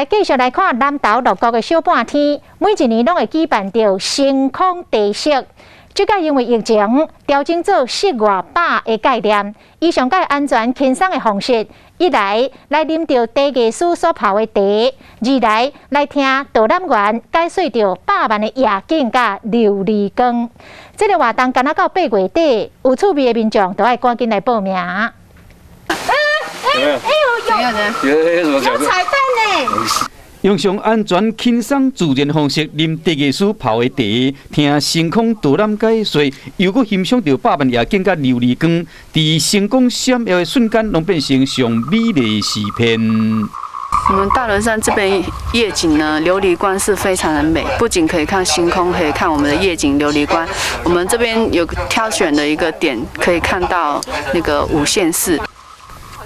來繼續來看南投鹿谷的小半天，每一年攏會舉辦著星空茶釋。這屆因為疫情調整做室外飽的概念，以上蓋安全輕鬆的方式，一來來啉著茶藝師所泡的茶，二來來聽導覽員解說著百萬的夜景佮琉璃光。這个活動干焦到8月底，有趣味的民眾都愛趕緊來報名。哎哎有有有彩蛋呢！用上安全、輕鬆、自然方式啉茶藝師泡的茶，聽星空導覽解說，又閣欣賞著百萬夜景佮琉璃光，佇星光閃耀的瞬間，攏變成上美麗的詩篇。我們大崙山這邊夜景呢，琉璃光是非常的美，不僅可以看星空，可以看我們的夜景琉璃光。我們這邊有挑選的一個點，可以看到那個五線寺。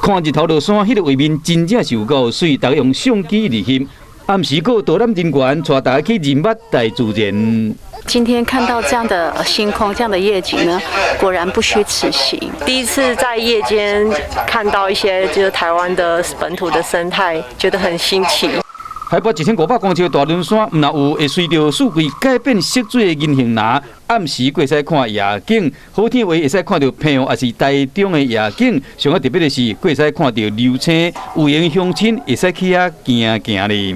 看日頭落山，彼个畫面真正是有夠媠，大家用相機來翕。暗時閣導覽人員帶大家去認捌大自然。今天看到這樣的星空，這樣的夜景呢，果然不虛此行。第一次在夜間看到一些就是台灣的本土的生態，覺得很新奇。海拔1500公尺的大崙山，毋但有會隨著四季改變色水的銀杏林，暗時閣會使看夜景，好天話會使看著澎湖抑是台中的夜景。上較特別的是，閣會使看著流星，有緣鄉親會使去遐行行咧。